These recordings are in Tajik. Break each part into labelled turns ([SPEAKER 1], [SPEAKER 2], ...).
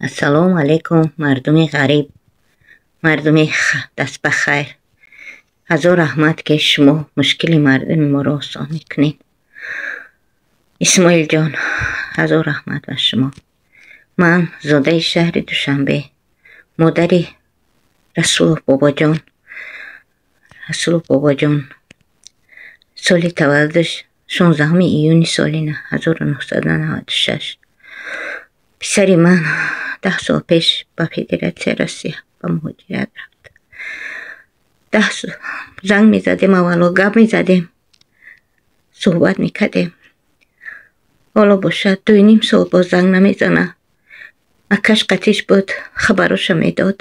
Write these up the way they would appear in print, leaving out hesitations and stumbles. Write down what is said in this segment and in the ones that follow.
[SPEAKER 1] Ассалому алайкум, мардуми ғариб, мардуми дастбахайр. Ҳазор раҳмат, ки шумо мушкили мардуми моро осон мекунед. Исмоилҷон, ҳазор раҳмат ба шумо. Ман зодаи шаҳри Душанбе, модари Расулов Бобоҷон. Расулов Бобоҷон соли таваллудаш 16 июни соли 1996. Писари ман 10 сол пеш ба Федератсияи Россия ба муҳоҷират рафт. 10 сол занг мезадем, аввало гап мезадем, суҳбат мекардем. Ҳоло бошад, 2,5 сол боз занг намезана. Акаш қатиш буд, хабароша медод.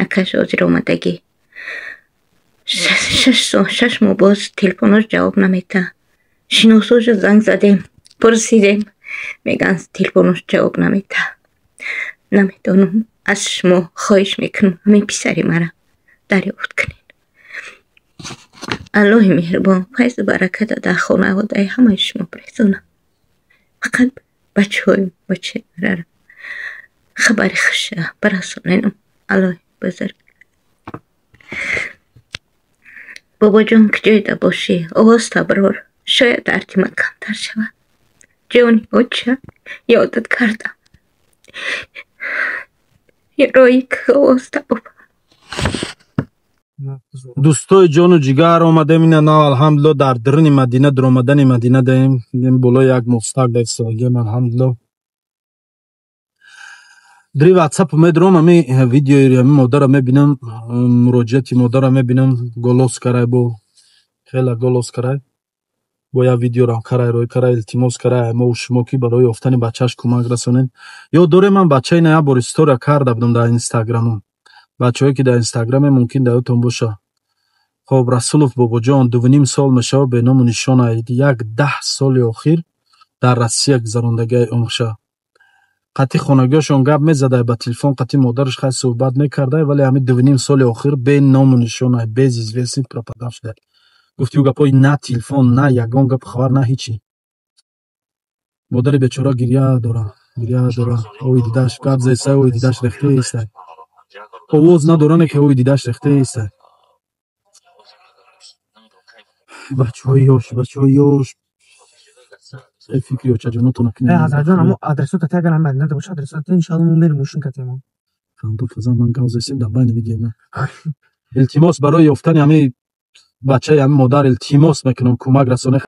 [SPEAKER 1] Акаш ҳозир омадагӣ. 6 сол, 6 моҳ боз телефонош ҷавоб наметаҳад. Шиносоша занг задем, пурсидем, мегӯянд, телефонош ҷавоб наметаҳад. Намедонам, аз шумо хоҳиш мекунам, ҳамин писари мара дарёфт кунед. Аллоҳи меҳрубон файзу бараката дар хонаводаи ҳамаи шумо бирезонад. Фақат бачаҳои бачаи мараро хабари хуша барасоненам. Аллоҳи бузург. Бобоҷон, куҷоида бошӣ, овоз таброр, шояд дарди ман камтар шавад. Ҷони оча, ёдат кардам. Роҳи овоз табоб.
[SPEAKER 2] Дӯстои ҷону ҷигар, омадем ина нав, алҳамдулилло, дар даруни Мадина, дуромадани Мадина даем. Болои як мостак да истодагием, алҳамдулилло. Дри ватсап медурам, ами видеои ами модарро мебинам, муроҷиати модарро мебинам, голос карай, бо хела голос карай, бо як видеорам карай, рӯй карай, илтимос карай мову шумо, ки барои ёфтани бачааш кӯмак расонед. Ёд дорем, ман бачаи ина як бор история карда будам дар Инстаграмам. Бачаҳое, ки дар Инстаграме, мумкин дар ёдтон боша. Хоб, Расулов Бобоҷон 2,5 сол мешавад беному нишона. Як 10 соли охир дар Россия гузарондагиай умрша. Қатъи хонагиҳошон гап мезадай ба телефон, қатъи модараш хай суҳбат мекардай, вале ҳамин 2,5 соли охир бе ному нишона, без известный пропадав шуда. Гуфти ӯ гапҳои на телефон, на ягон гапу хабар, на ҳичи. Модари бечора гиря дора, гиря дора, ови дидаш гап зесай, ови дидаш рехтаестай. Овоз надоране, ки ови дидаш рехтаестай. Бачаҳои ёш, бачаҳои ёш, фикри очаҷонотона кунед.
[SPEAKER 3] Ҳазратҷон, амо адресота те, агар Мадина боша, адресота, иншалло, мо мерем, мошин катем.
[SPEAKER 2] Фандо фазан, ман гап зесем дар байни видео. Илтимос, барои ёфтани ҳамин бачаи ҳамин модар илтимос мекунам, кӯмак расонед.